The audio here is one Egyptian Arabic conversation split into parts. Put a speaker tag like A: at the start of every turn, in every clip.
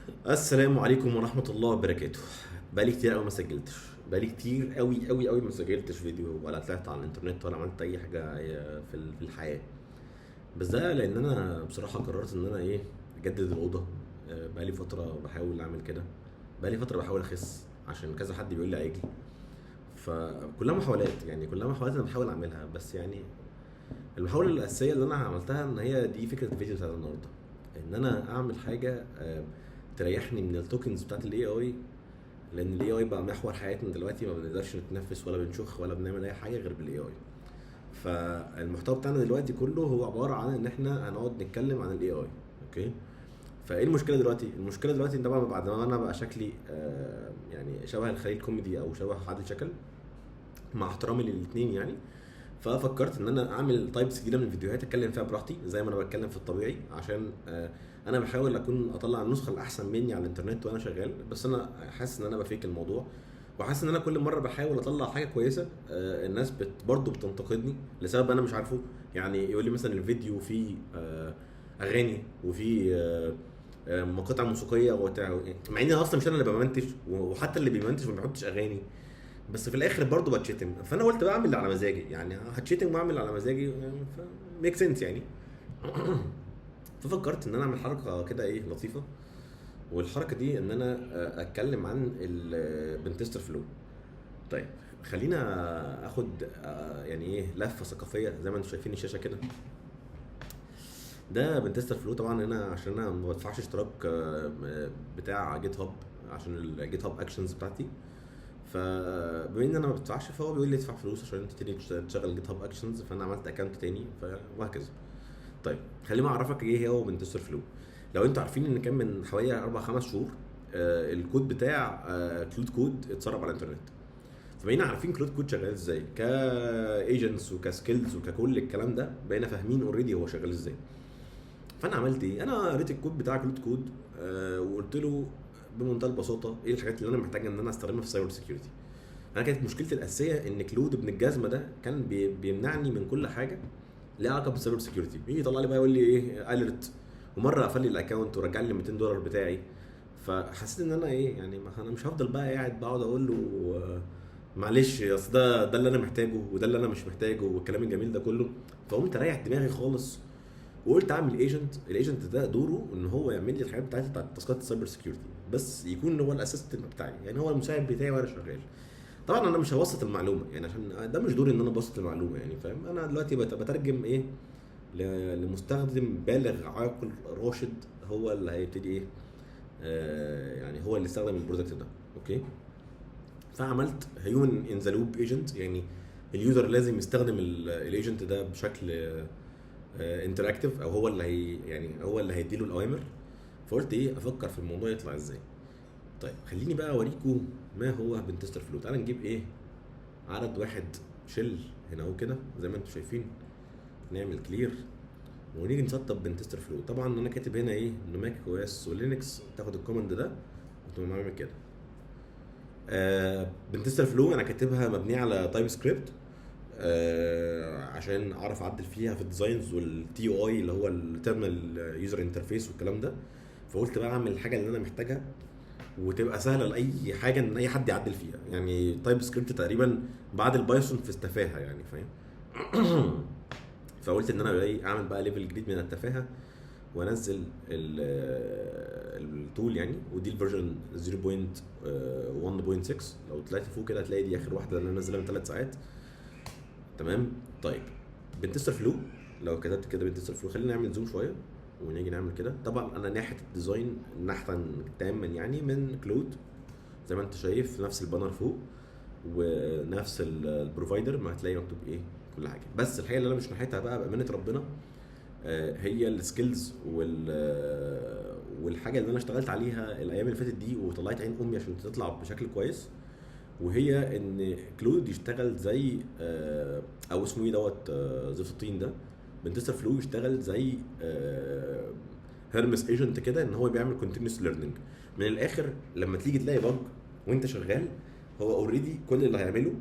A: السلام عليكم ورحمة الله وبركاته. بقالي كتير قوي ما سجلتش، بقالي كتير قوي قوي قوي ما سجلتش فيديو ولا طلعت على الانترنت ولا عملت اي حاجة في الحياة. بس ده لان انا بصراحة قررت ان انا اجدد الأوضة. بقالي فترة بحاول اعمل كده، بقالي فترة بحاول اخس عشان كذا حد بيقول لي عجل، فكلها محاولات، يعني كلها محاولات انا بحاول اعملها. بس يعني المحاولة الأساسية اللي أنا عملتها إن هي دي فكرة الفيديو بتاعت النهاردة، إن أنا أعمل حاجة تريحني من ال tokens بتاعت ال AI، لأن ال AI بقى محور حياتنا دلوقتي، ما بنقدرش نتنفس ولا بنشخ ولا بنعمل أي حاجة غير بال AI. فالمحتوى بتاعنا دلوقتي كله هو عبارة عن إن إحنا هنقعد نتكلم عن ال AI. okay، فإيه المشكلة دلوقتي؟ المشكلة دلوقتي إن طبعاً بعد ما أنا بقى شكلي يعني شبه الخليل كوميدي أو شبه عادل شكل، مع احترامي للاتنين يعني، ففكرت ان انا اعمل types جديدة من الفيديوهات اتكلم فيها براحتي زي ما انا بتكلم في الطبيعي، عشان انا بحاول اكون اطلع النسخة الاحسن مني على الانترنت وانا شغال. بس انا حاسس ان انا ب fake الموضوع، وحاسس ان انا كل مرة بحاول اطلع حاجة كويسة، الناس برضه بتنتقدني لسبب انا مش عارفه. يعني يقول لي مثلا الفيديو فيه اغاني وفيه مقاطع موسيقية وبتاع، مع ان اصلا مش انا اللي بمنتج، وحتى اللي بيمنتج ما بيحطش اغاني، بس في الاخر برضه بتشتم. فانا قلت بقى اعمل اللي على مزاجي، يعني هتشتم واعمل على مزاجي، ف make sense يعني. ففكرت ان انا اعمل حركة كده لطيفة، والحركة دي ان انا اتكلم عن ال Pentester Flow. طيب خلينا اخد يعني لفه ثقافية زي ما انتم شايفين الشاشة كده. ده Pentester Flow. طبعا هنا عشان انا ما بدفعش اشتراك بتاع GitHub عشان ال GitHub Actions بتاعتي، فبما ان انا ما بدفعش فهو بيقول لي ادفع فلوس عشان انت تبتدي تشغل GitHub Actions، فانا عملت account تاني وهكذا. طيب خليني اعرفك ايه هو Pentester Flow. لو انتوا عارفين ان كان من حوالي 4-5 شهور الكود بتاع Claude Code اتسرب على الانترنت، فبقينا عارفين Claude Code شغال ازاي ك agents وك skills وككل الكلام ده، بقينا فاهمين already هو شغال ازاي. فانا عملت ايه؟ انا قريت الكود بتاع Claude Code، وقلت له بمنتهى البساطة ايه الحاجات اللي انا محتاج ان انا استخدمها في ال cyber security. انا كانت مشكلتي الاساسية ان Claude ابن الجزمة ده كان بيمنعني من كل حاجة ليها علاقة بال cyber security، يجي يطلع لي بقى يقول لي ايه alert، ومرة قفل لي ال account ورجع لي $200 بتاعي. فحسيت ان انا ايه يعني، ما انا مش هفضل بقى قاعد بقعد اقول له معلش اصل ده اللي انا محتاجه وده اللي انا مش محتاجه والكلام الجميل ده كله. فقمت اريح دماغي خالص وقلت اعمل agent. ال agent ده دوره ان هو يعمل لي الحاجات بتاعتي بتاعت تاسكات ال cyber security، بس يكون هو ال assistant بتاعي، يعني هو المساعد بتاعي وانا شغال. طبعا انا مش هوسط المعلومة يعني، عشان ده مش دوري ان انا ابسط المعلومة يعني، فاهم؟ انا دلوقتي بترجم ايه لمستخدم بالغ عاقل راشد، هو اللي هيبتدي ايه، يعني هو اللي استخدم ال product ده. okay، فعملت human in the loop agent، يعني ال user لازم يستخدم ال agent ده بشكل interactive، او هو اللي هي يعني هو اللي هيديله الاوامر. فقلت ايه افكر في الموضوع يطلع ازاي. طيب خليني بقى اوريكم ما هو Pentester Flow. تعالى نجيب ايه عدد واحد shell هنا اهو كده زي ما انتم شايفين، نعمل clear ونيجي نسطب Pentester Flow. طبعا انا كاتب هنا ايه انه Mac OS و Linux، تاخد ال command ده وتقوم عامل كده. Pentester Flow انا كاتبها مبنية على TypeScript، عشان اعرف اعدل فيها في ال designs وال TUI اللي هو ال terminal user interface والكلام ده. فقلت بقى اعمل الحاجة اللي انا محتاجها وتبقى سهلة لاي حاجة ان اي حد يعدل فيها. يعني TypeScript تقريبا بعد ال Python في التفاهة يعني، فاهم؟ فقلت ان انا بقى اعمل بقى level جديد من التفاهة وانزل ال tool يعني، ودي ال version 0.1.6. لو طلعت فوق كده هتلاقي دي اخر واحدة اللي انا نازلها من 3 ساعات. تمام. طيب Pentester Flow، لو كتبت كده Pentester Flow، خلينا نعمل zoom شوية ونيجي نعمل كده. طبعا انا ناحية ال design نحتا تاما يعني من Claude زي ما انت شايف، نفس ال banner فوق ونفس ال provider، ما هتلاقي مكتوب ايه كل حاجة. بس الحاجة اللي انا مش ناحيتها بقى بامانه ربنا، هي ال skills والحاجة اللي انا اشتغلت عليها الايام اللي فاتت دي وطلعت عين امي عشان تطلع بشكل كويس، وهي ان Claude يشتغل زي او اسمه ايه دوت، زفت الطين ده، Pentester Flow يشتغل زي Hermes agent كده، ان هو بيعمل continuous learning. من الاخر لما تيجي تلاقي bug وانت شغال، هو already كل اللي هيعمله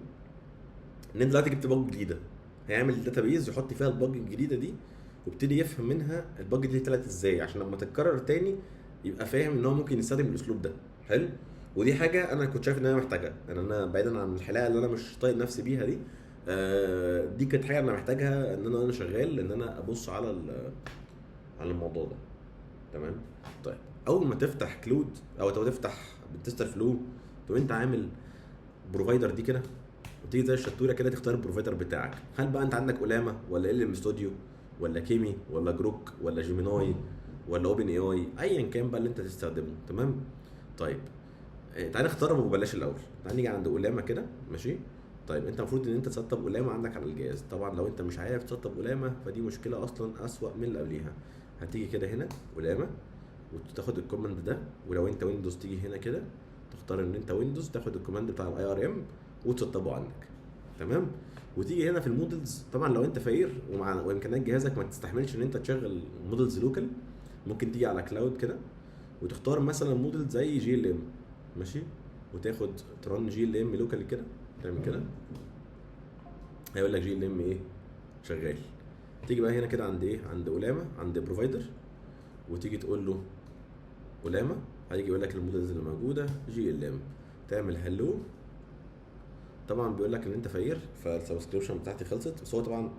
A: ان انت دلوقتي جبت bug جديدة، هيعمل database يحط فيها ال bug الجديدة دي ويبتدي يفهم منها ال bug دي طلعت ازاي، عشان لما تتكرر تاني يبقى فاهم ان هو ممكن يستخدم الاسلوب ده. حلو. ودي حاجة انا كنت شايف ان انا محتاجها، ان انا بعيدا عن الحلاقة اللي انا مش طايق نفسي بيها دي، دي كانت حاجة انا محتاجها ان انا شغال، ان انا ابص على على الموضوع ده. تمام. طيب اول ما تفتح Claude او تفتح TensorFlow، تقوم انت عامل provider دي كده، وتيجي زي الشطوره كده تختار ال provider بتاعك. هل بقى انت عندك Ollama ولا LM Studio ولا Kimi ولا Grok ولا Gemini ولا OpenAI، ايا كان بقى اللي انت تستخدمه. تمام. طيب تعالى نختار ابو بلاش الاول. تعالى نيجي عند Ollama كده، ماشي. طيب انت المفروض ان انت تسطب Ollama عندك على الجهاز. طبعا لو انت مش عارف تسطب Ollama فدي مشكلة اصلا اسوأ من اللي قبليها. هتيجي كده هنا Ollama وتاخد ال command ده، ولو انت Windows تيجي هنا كده تختار ان انت Windows، تاخد ال command بتاع ال IRM وتسطبه عندك. تمام. وتيجي هنا في ال models، طبعا لو انت فقير ومع وامكانيات جهازك ما تستحملش ان انت تشغل models local، ممكن تيجي على cloud كده وتختار مثلا موديل زي GLM، ماشي، وتاخد ت run GLM local كده، تعمل كده هيقول لك GLM ايه شغال. تيجي بقى هنا كده عند ايه، عند Ollama، عند provider، وتيجي تقول له Ollama، هيجي يقول لك ال models اللي موجودة GLM، تعمل hello. طبعا بيقول لك ان انت فقير فال subscription بتاعتي خلصت، بس هو طبعا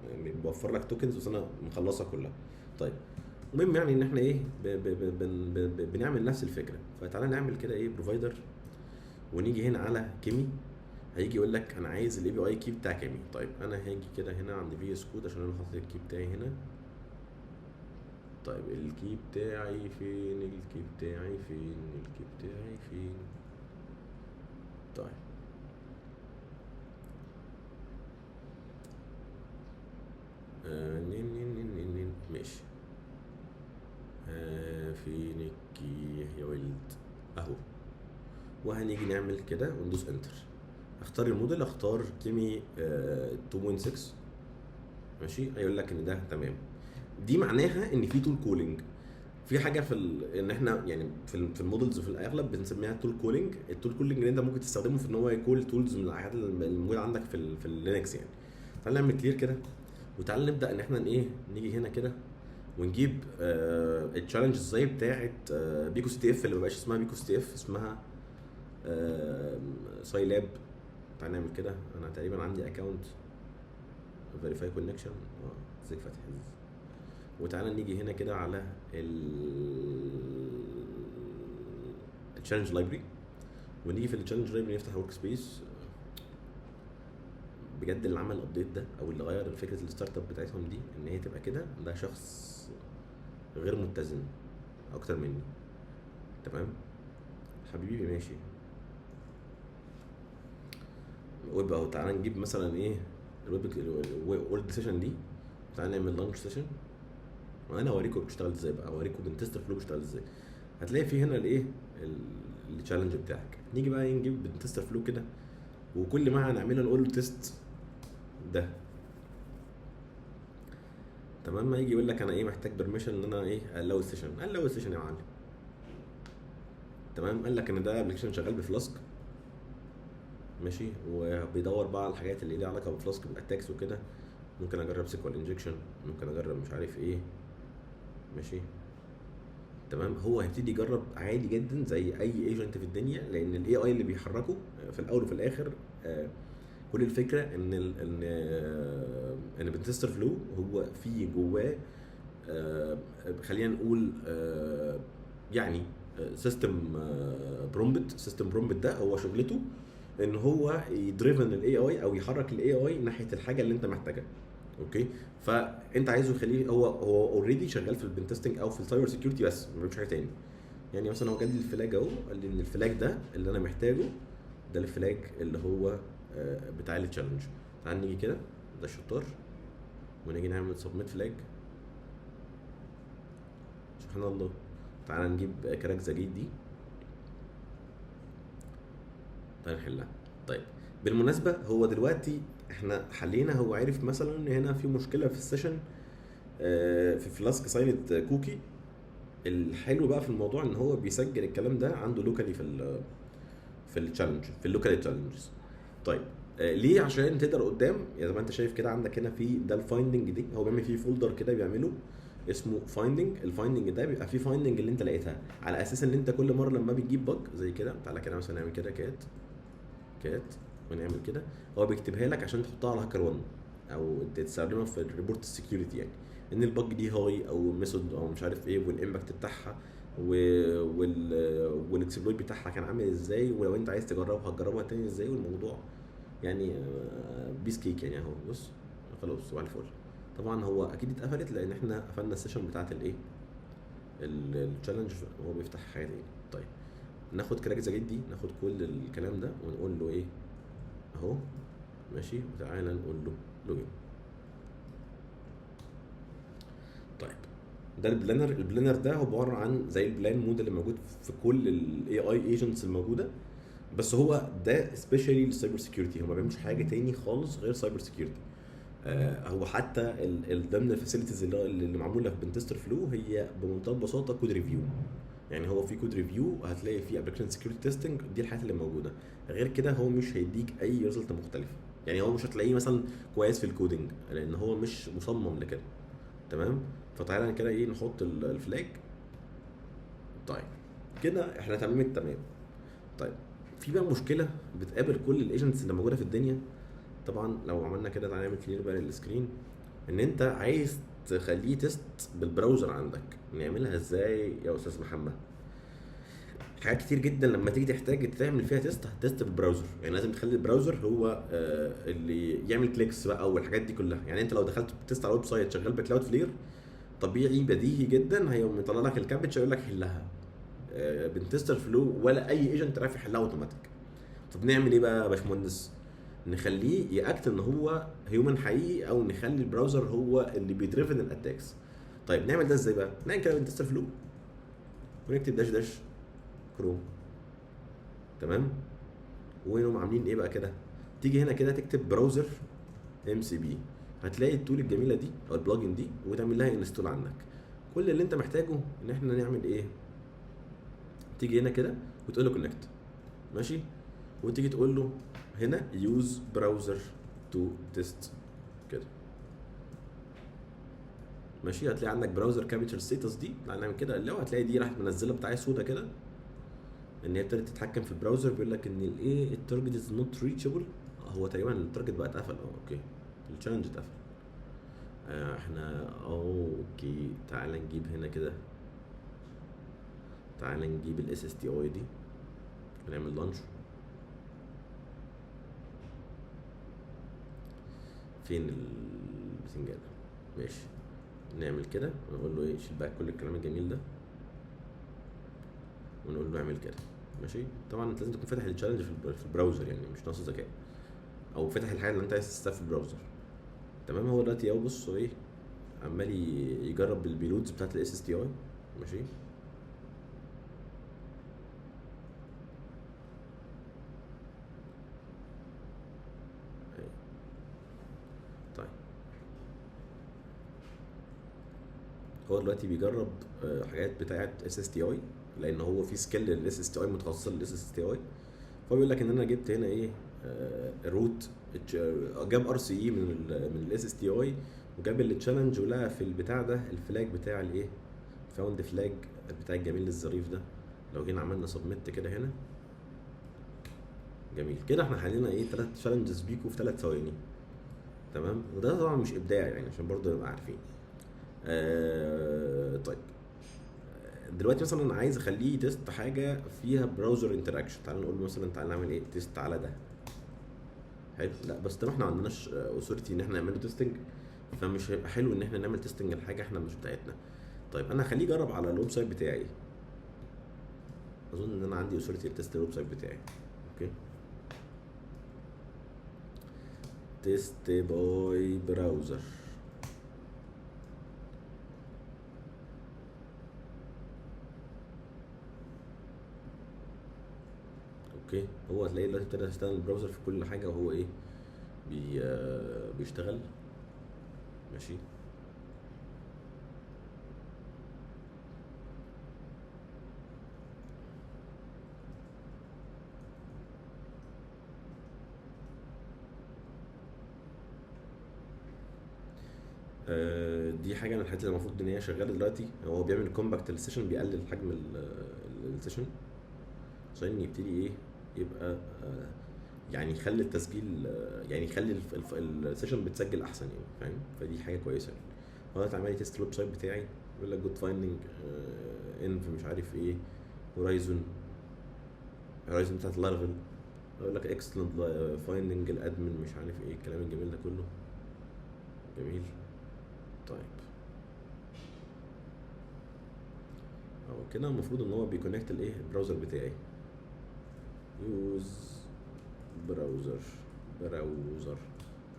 A: بيوفر لك tokens، بس انا مخلصها كلها. طيب المهم يعني ان احنا ايه ب ب ب ب ب بنعمل نفس الفكرة. فتعالى نعمل كده ايه provider، ونيجي هنا على Kimi، هيجي يقول لك انا عايز ال API key بتاع Kimi. طيب انا هاجي كده هنا عند VS Code عشان انا حاطط ال key بتاعي هنا. طيب ال key بتاعي فين؟ ال key بتاعي فين؟ ال key بتاعي فين؟ طيب نين نين نين نين نين. ماشي. فين ال key يا ولد؟ اهو. وهنيجي نعمل كده وندوس enter. اختار الموديل، اختار Kimi 2.6، ماشي. هيقول لك ان ده تمام. دي معناها ان في tool calling، في حاجة في ان احنا يعني في ال models في الاغلب بنسميها tool calling. ال tool calling اللي انت ممكن تستخدمه في ان هو ي call tools من الحاجات اللي موجودة عندك في ال Linux يعني. تعال نعمل clear كده، وتعال نبدا ان احنا ايه نيجي هنا كده ونجيب ال challenge ازاي بتاعه picoCTF، اللي ما بقاش اسمها picoCTF، اسمها CyLab. تعال نعمل كده. انا تقريبا عندي account verify connection، ازيك فتحي. وتعالى نيجي هنا كده على ال challenge library، ونيجي في ال challenge library نفتح workspace. بجد اللي عمل ال update ده او اللي غير فكرة ال startup بتاعتهم دي ان هي تبقى كده، ده شخص غير متزن اكتر مني. تمام حبيبي، ماشي. ويب اهو. تعالى نجيب مثلا ايه ال web old session دي، تعالى نعمل launch session، وانا اوريكم بتشتغل ازاي بقى، اوريكم TensorFlow بتشتغل ازاي. هتلاقي في هنا الايه ال challenge بتاعك. نيجي بقى نجيب TensorFlow كده، وكل ما هنعمله نقول له test ده. تمام. ما يجي يقول لك انا ايه محتاج permission ان انا ايه allow session، allow session يا معلم. تمام. قال لك ان ده application شغال ب Flask، ماشي، وبيدور بقى على الحاجات اللي ليها علاقة ب Flask بال attacks وكده. ممكن اجرب SQL injection، ممكن اجرب مش عارف ايه، ماشي. تمام. هو هيبتدي يجرب عادي جدا زي اي agent في الدنيا، لان ال AI اللي بيحركه في الاول وفي الاخر كل الفكرة ان ال ان ان TensorFlow هو في جواه خلينا نقول يعني system prompt. system prompt ده هو شغلته ان هو ي driven ال AI او يحرك ال AI ناحية الحاجة اللي انت محتاجها. okay، فانت عايزه يخليه هو already شغال في ال pentesting او في ال cyber security بس، ما بيعملش حاجة تاني. يعني مثلا هو جاب لي ال flag اهو، قال لي ان ال flag ده اللي انا محتاجه، ده ال flag اللي هو بتاع ال challenge. تعال نيجي كده ده الشطار، ونيجي نعمل submit flag. سبحان الله. تعال نجيب crack the gate دي، تعال نحلها. طيب بالمناسبة هو دلوقتي احنا حلينا، هو عرف مثلا ان هنا في مشكلة في ال session، في Flask signed cookie. الحلو بقى في الموضوع ان هو بيسجل الكلام ده عنده locally في ال challenge، في ال local challenges. طيب ليه؟ عشان تقدر قدام، يعني زي ما انت شايف كده عندك هنا في ده ال finding دي، هو بيعمل فيه folder كده بيعمله اسمه finding. ال finding ده بيبقى فيه finding اللي انت لقيتها على اساس ان انت كل مرة لما بتجيب bug زي كده، تعالى كده مثلا نعمل كده cat cat ونعمل كده، هو بيكتبها لك عشان تحطها على HackerOne او تستخدمها في ال report ال security، يعني ان ال bug دي high او method او مش عارف ايه، وال impact بتاعها وال exploit بتاعها كان عامل ازاي، ولو انت عايز تجربها هتجربها تاني ازاي، والموضوع يعني piece cake يعني اهو. بص خلاص صباح الفل. طبعا هو اكيد اتقفلت لان احنا قفلنا ال session بتاعت الايه ال challenge، وهو بيفتح حاجة تاني. طيب ناخد crack the gate دي، ناخد كل الكلام ده ونقول له ايه اهو ماشي، وتعالى نقول له login. طيب ده ال planner. ال planner ده هو عبارة عن زي ال plan mode اللي موجود في كل ال AI agents الموجودة، بس هو ده specially لل cyber security، هو ما بيعملش حاجة تاني خالص غير cyber security. هو حتى ضمن ال facilities اللي معمولة في Pentester Flow هي بمنتهى البساطة code review، يعني هو في code review هتلاقي في application security testing، دي الحاجات اللي موجودة. غير كده هو مش هيديك اي result مختلف، يعني هو مش هتلاقيه مثلا كويس في ال coding لان هو مش مصمم لكده. تمام، فتعالى كده ايه نحط ال flag. طيب كده احنا تمام التمام. طيب في بقى مشكلة بتقابل كل ال agents اللي موجودة في الدنيا، طبعا لو عملنا كده تعالى نعمل clear بقى لل screen، ان انت عايز تخليه test بال browser عندك. نعملها ازاي يا استاذ محمد؟ حاجات كتير جدا لما تيجي تحتاج تعمل فيها test هت test بال browser، يعني لازم تخلي ال browser هو اللي يعمل clicks بقى والحاجات دي كلها. يعني انت لو دخلت test على website شغال ب Cloudflare طبيعي بديهي جدا هيقوم يطلع لك الكابتشا يقول لك حلها. Pentester Flow ولا اي agent عارف يحلها اوتوماتيك. طب نعمل ايه بقى يا باشمهندس؟ نخليه ي act ان هو human حقيقي، او نخلي ال browser هو اللي بي driven ال attacks. طيب نعمل ده ازاي بقى؟ نعمل كده Pentester Flow ونكتب dash dash Chrome، تمام؟ ونقوم عاملين ايه بقى كده؟ تيجي هنا كده تكتب browser MCP، هتلاقي ال tool الجميلة دي او ال plugin دي وتعمل لها install عندك. كل اللي انت محتاجه ان احنا نعمل ايه؟ تيجي هنا كده وتقول له connect، ماشي؟ وتيجي تقول له هنا use browser to test كده، ماشي؟ هتلاقي عندك browser capture status دي، تعالى نعمل كده، لو هتلاقي دي راحت منزله بتاعي سودا كده ان هي ابتدت تتحكم في ال browser، بيقول لك ان الايه ال target is not reachable. هو تقريبا ال target بقى اتقفل. okay ال challenge اتقفل. احنا okay تعالى نجيب هنا كده، تعالى نجيب ال SSTI دي ونعمل launch. فين البتنجان؟ ماشي نعمل كده ونقول له ايه، شيل بقى كل الكلام الجميل ده ونقول له اعمل كده، ماشي؟ طبعا انت لازم تكون فاتح ال challenge في ال browser، يعني مش ناقص ذكاء، او فاتح الحاجة اللي انت عايز تستها في ال browser. تمام، هو دلوقتي اهو بص ايه عمال يجرب ال payloads بتاعت ال SSTI، ماشي؟ طيب هو دلوقتي بيجرب حاجات بتاعت SSTI، لان هو في skill لل SSTI متخصصة لل SSTI. فبيقول لك ان انا جبت هنا ايه root، جاب RCE من ال SSTI، وجاب ال challenge ولقى في البتاع ده ال flag بتاع الايه found flag بتاع الجميل الظريف ده. لو جينا عملنا submit كده هنا، جميل كده، احنا حلينا ايه 3 challenges بيكو في 3 ثواني. تمام، وده طبعا مش ابداع يعني عشان برضه نبقى عارفين. طيب دلوقتي مثلا انا عايز اخليه test حاجة فيها browser interaction. تعال نقول مثلا تعال نعمل ايه test على ده. حلو، لا بس ده احنا ما عندناش authority ان احنا نعمله testing، فمش هيبقى حلو ان احنا نعمل testing لحاجة احنا مش بتاعتنا. طيب انا هخليه يجرب على ال website بتاعي، اظن ان انا عندي authority ل test ال website بتاعي. okay test by browser. okay هو هتلاقيه دلوقتي ابتدى يشتغل ال browser في كل حاجة، وهو ايه بيشتغل، ماشي. دي حاجة من الحاجات اللي المفروض ان هي شغالة دلوقتي. هو بيعمل compact لل session، بيقلل حجم ال session عشان يبتدي ايه يبقى يعني يخلي التسجيل، يعني يخلي ال session بتسجل احسن يعني، فاهم؟ فدي حاجة كويسة يعني. هو دلوقتي عمال ي test ال website بتاعي، بيقول لك good finding env مش عارف ايه، Horizon، Horizon بتاعت Laravel، يقول لك excellent finding ال admin مش عارف ايه، الكلام الجميل ده كله جميل. طيب اهو كده المفروض ان هو بي connect الايه ال browser بتاعي، use browser، browser. مش عارف،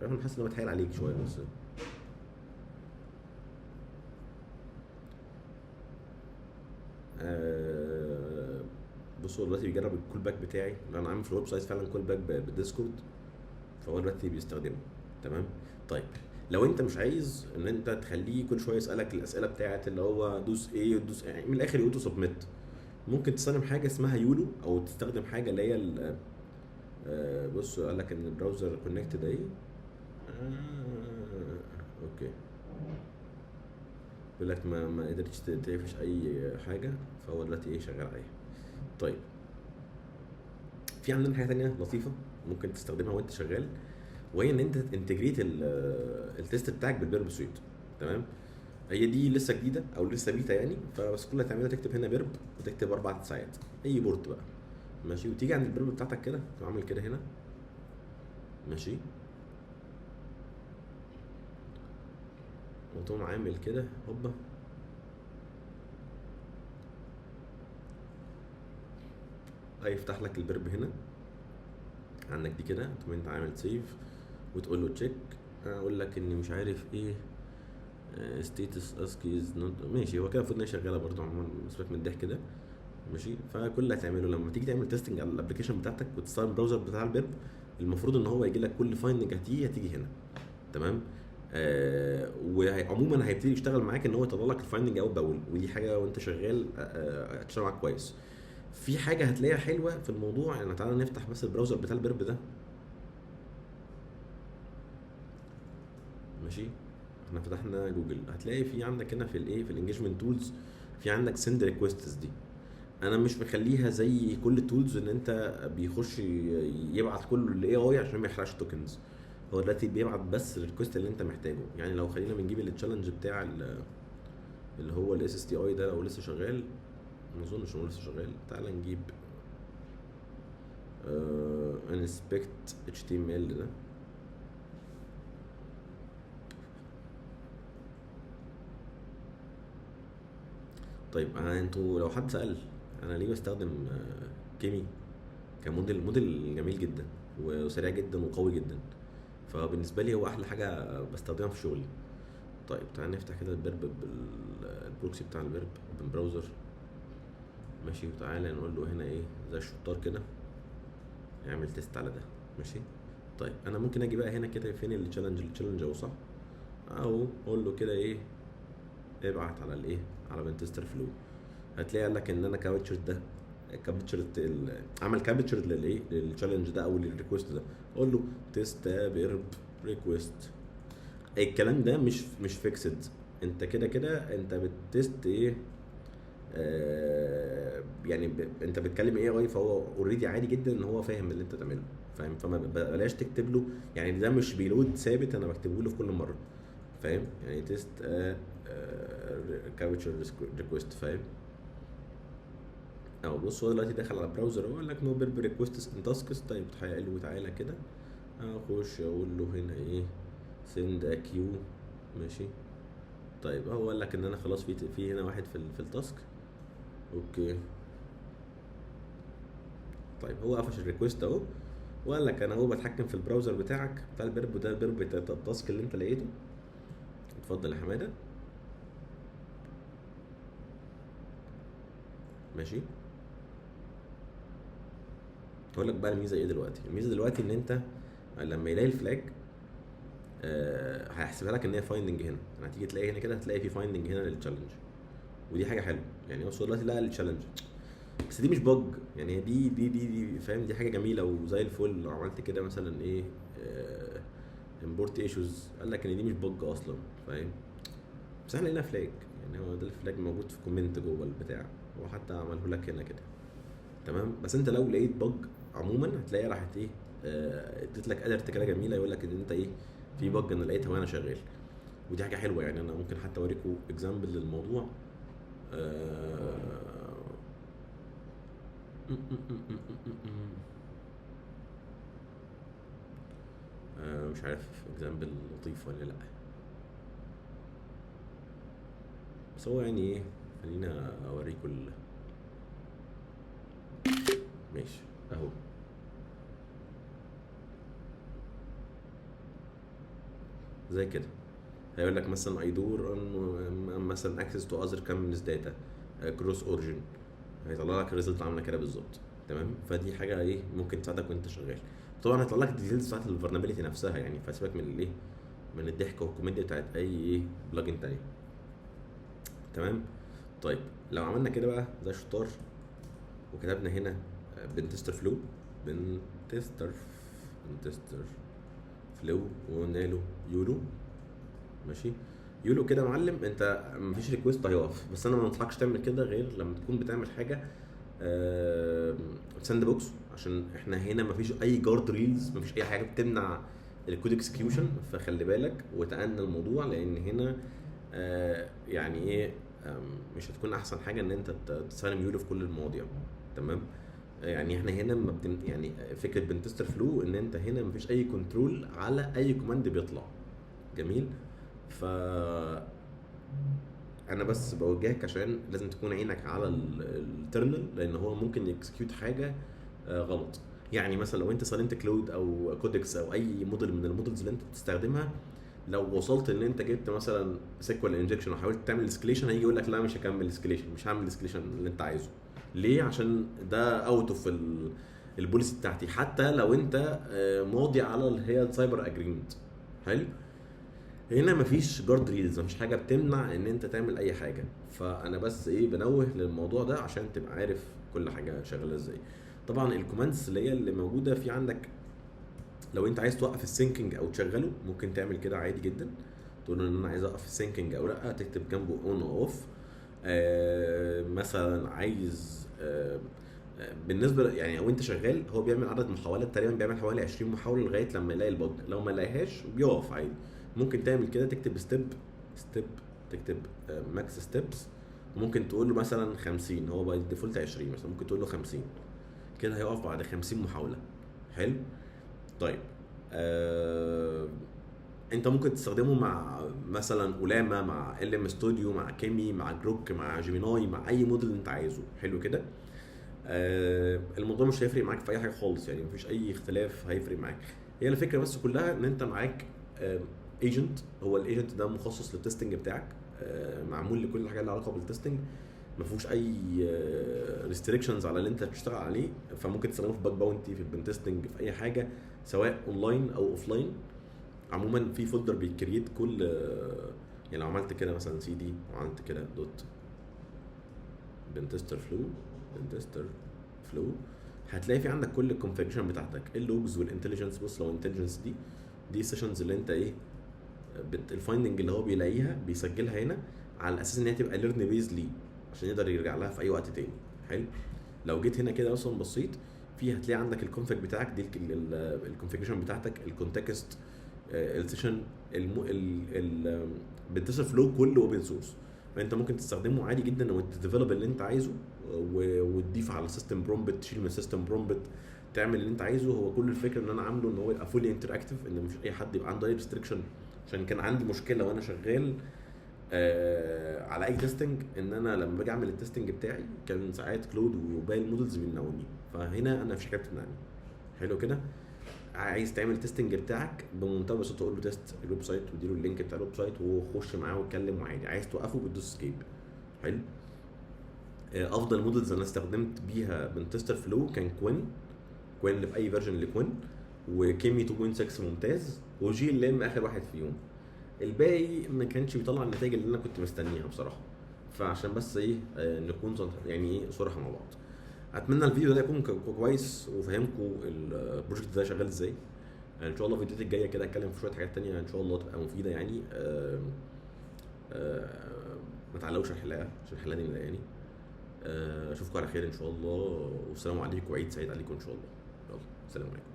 A: انا حاسس ان انا بتحايل عليك شوية بس. بصوا دلوقتي بيجرب ال callback بتاعي اللي انا عامل في ال website فعلا callback بال Discord، فهو دلوقتي بيستخدمه. تمام. طيب لو انت مش عايز ان انت تخليه كل شوية يسالك الاسئلة بتاعت اللي هو دوس ايه دوس ايه، من الاخر auto submit، ممكن تستخدم حاجة اسمها YOLO، او تستخدم حاجة اللي هي بص قال لك ان ال browser connected اهي. okay، بيقول لك ما قدرتش تقفش اي حاجة، فهو دلوقتي ايه شغال عليها. طيب في عندنا حاجة تانية لطيفة ممكن تستخدمها وانت شغال، وهي ان انت ت integrate ال test بتاعك بال Burp Suite. تمام، هي دي لسه جديدة او لسه بيتا يعني، فبس كل اللي هتعمله تكتب هنا Burp وتكتب 4 ساعات اي port بقى، ماشي، وتيجي عند ال Burp بتاعتك كده تقوم عامل كده هنا، ماشي، وتقوم عامل كده هوبا، هيفتح لك ال Burp هنا عندك دي كده، تقوم انت عامل save وتقول له check، اقول لك ان مش عارف ايه status ASCII is not، ماشي، هو كده المفروض ان هي شغالة برده عموما، سيبك من الضحك ده، ماشي. فكل اللي هتعمله لما تيجي تعمل testing على ال application بتاعتك وتستخدم ال browser بتاع ال Burp، المفروض ان هو يجي لك كل finding هتيجي هنا. تمام. وعموما هيبتدي يشتغل معاك ان هو يطلع لك ال finding اول باول، ودي حاجة وانت شغال هتشتغل معاك كويس. في حاجة هتلاقيها حلوة في الموضوع، يعني تعالى نفتح بس ال browser بتاع ال Burp ده، ماشي، احنا فتحنا جوجل، هتلاقي في عندك هنا في الايه، في ال engagement tools في عندك send requests. دي انا مش مخليها زي كل ال tools ان انت بيخش يبعت كله لل AI عشان ما يحرقش tokens، هو دلوقتي بيبعت بس ال request اللي انت محتاجه. يعني لو خلينا بنجيب ال challenge بتاع اللي هو ال SSTI ده، لو لسه شغال، ما اظنش انه لسه شغال. تعال نجيب inspect HTML ده، طيب انتوا لو حد سأل انا ليه بستخدم Kimi ك model، model جميل جدا وسريع جدا وقوي جدا، فبالنسبه لي هو احلى حاجة بستخدمها في شغلي. طيب تعال نفتح كده ال Burp بال proxy بتاع ال Burp open browser، ماشي، وتعالى نقول له هنا ايه زي الشطار كده اعمل test على ده، ماشي. طيب انا ممكن اجي بقى هنا كده فين ال challenge، ال challenge اهو صح، او اقول له كده ايه ابعت على الايه، على pentester flow، هتلاقي قال لك ان انا capture ده، capture عمل capture للايه، لل challenge ده او لل request ده، اقول له test Burp request. الكلام ده مش fixed، انت كده كده انت بت test ايه، يعني انت بتكلم AI، فهو already عادي جدا ان هو فاهم اللي انت بتعمله، فاهم؟ فما بلاش تكتب له، يعني ده مش payload ثابت انا بكتبه له في كل مرة، فاهم؟ يعني test capture request، فاهم؟ اهو بص هو دلوقتي دخل على ال browser اهو، قال لك no Burp request in tasks. طيب حلو، تعالى كده اخش اقول له هنا ايه send a queue، ماشي. طيب هو قال لك ان انا خلاص في هنا واحد في ال task، okay. طيب هو قفش ال request اهو، وقال لك انا اهو بتحكم في ال browser بتاعك بتاع ال Burp، وده ال Burp بتاع ال task اللي انت لقيته. اتفضل يا حمادة، ماشي. هقول لك بقى الميزة ايه دلوقتي. الميزة دلوقتي ان انت لما يلاقي ال flag، هيحسبها لك ان هي finding هنا، يعني هتيجي تلاقي هنا كده هتلاقي في finding هنا لل challenge، ودي حاجة حلوة. يعني هو دلوقتي لقى ال challenge، بس دي مش bug، يعني دي دي دي دي فاهم، دي حاجة جميلة وزي الفل. لو عملت كده مثلا ايه، import issues، قال لك ان دي مش bug اصلا، فاهم؟ بس احنا لقينا flag، يعني هو ده ال flag موجود في comment جوه البتاع، هو حتى عمله لك هنا كده، تمام. بس انت لو لقيت bug عموما هتلاقي راحت ايه، اديت لك alert كده جميلة يقول لك ان انت ايه، في bug انا لقيتها وانا شغال، ودي حاجة حلوة. يعني انا ممكن حتى اوريكم example للموضوع. مش عارف example لطيف ولا لا، بس هو يعني ايه، خلينا اوريكم ماشي اهو. زي كده هيقول لك مثلا IDOR مثلا access to other companies data cross origin، هيطلع لك ال result عامله كده بالظبط، تمام. فدي حاجة ايه ممكن تساعدك وانت شغال. طبعا هيطلع لك ال details بتاعت ال vulnerability نفسها يعني، فسيبك من الايه، من الضحك والكوميديا بتاعت اي ايه plugin تانية، تمام. طيب لو عملنا كده بقى زي الشطار وكتبنا هنا pentester flow، pentester flow، وقلنا له YOLO، ماشي YOLO كده يا معلم، انت مفيش request هيقف. بس انا ما انصحكش تعمل كده غير لما تكون بتعمل حاجة sandbox، عشان احنا هنا مفيش اي guard rails، مفيش اي حاجة بتمنع ال code execution، فخلي بالك وتأنى الموضوع، لان هنا يعني ايه، مش هتكون احسن حاجة ان انت تستخدم YOLO في كل المواضيع، تمام. يعني احنا هنا ما بتن-، يعني فكرة pentester flow ان انت هنا مفيش اي control على اي command بيطلع، جميل. ف انا بس بوجهك عشان لازم تكون عينك على ال terminal، لان هو ممكن ي execute حاجة غلط. يعني مثلا لو انت سالنت Claude او Codex او اي موديل من ال models اللي انت بتستخدمها، لو وصلت ان انت جبت مثلا SQL injection وحاولت تعمل escalation، هيجي يقول لك لا مش هكمل escalation، مش هعمل escalation اللي انت عايزه. ليه؟ عشان ده out of ال policy بتاعتي، حتى لو انت ماضي على اللي هي ال cyber agreement. حلو. هنا مفيش guard rails، مفيش حاجة بتمنع ان انت تعمل اي حاجة، فانا بس ايه بنوه للموضوع ده عشان تبقى عارف كل حاجة شغالة ازاي. طبعا ال commands اللي هي اللي موجودة في عندك، لو انت عايز توقف ال syncing او تشغله ممكن تعمل كده عادي جدا، تقول له ان انا عايز اوقف ال syncing او لا، تكتب جنبه on او off. مثلا عايز، بالنسبة يعني وانت شغال هو بيعمل عدد محاولات، تقريبا بيعمل حوالي 20 محاولة لغاية لما يلاقي ال bug، لو ما لقاهاش بيقف عادي. ممكن تعمل كده، تكتب step، تكتب max steps، وممكن تقول له مثلا 50، هو by default 20 مثلا، ممكن تقول له 50، كده هيقف بعد 50 محاولة. حلو. طيب انت ممكن تستخدمه مع مثلا Ollama، مع LM Studio، مع Kimi، مع Grok، مع Gemini، مع اي موديل انت عايزه. حلو كده. الموضوع مش هيفرق معاك في اي حاجة خالص، يعني مفيش اي اختلاف هيفرق معاك. هي الفكرة بس كلها ان انت معاك agent، هو ال agent ده مخصص لل testing بتاعك، معمول لكل الحاجات اللي علاقة بال testing، ما فيهوش اي restrictions على اللي انت بتشتغل عليه، فممكن تستخدمه في bug bounty، في ال pentesting، في اي حاجة سواء اونلاين او offline. عموما في folder بي create كل، يعني لو عملت كده مثلا سي دي وعملت كده dot pentester flow، pentester flow، هتلاقي في عندك كل ال configuration بتاعتك، ال logs وال intelligence. بص لو intelligence دي sessions اللي انت ايه ال finding اللي هو بيلاقيها بيسجلها هنا على اساس ان هي تبقى learn base ليه عشان يقدر يرجع لها في اي وقت تاني. حلو. لو جيت هنا كده اصلا بصيت في هتلاقي عندك ال config بتاعك، دي ال configuration بتاعتك، ال context، ال session، pentester flow كله open source، فانت ممكن تستخدمه عادي جدا وت develop اللي انت عايزه وتضيف على system prompt، تشيل من system prompt، تعمل اللي انت عايزه. هو كل الفكرة ان انا عامله ان هو يبقى fully interactive، ان مفيش اي حد يبقى عنده اي restriction. عشان كان عندي مشكلة وانا شغال على اي testing، ان انا لما باجي اعمل ال testing بتاعي كان ساعات Claude وباقي ال models بيمنعوني، فهنا انا مفيش حاجة بتمنعني. حلو كده. عايز تعمل testing بتاعك بمنتهى البساطة، تقول له test ال website واديله ال link بتاع ال website وخش معاه واتكلم وعادي. عايز توقفه بتدوس escape. حلو. افضل models انا استخدمت بيها pentester flow كان Qwen، Qwen اللي في اي version ل Qwen، و Kimi 2.6 ممتاز، و GLM اخر واحد فيهم. الباقي ما كانش بيطلع النتائج اللي انا كنت مستنيها بصراحة. فعشان بس ايه، نكون يعني ايه صراحة مع بعض. اتمنى الفيديو ده يكون كويس وفهمكم ال project ده شغال ازاي. ان شاء الله الفيديوهات الجاية كده اتكلم في شوية حاجات تانية ان شاء الله تبقى مفيدة يعني. ما تعلقوش على الحلاقة عشان الحلاقة دي مضايقاني. اشوفكم على خير ان شاء الله، والسلام عليكم وعيد سعيد عليكم ان شاء الله. يلا سلام عليكم.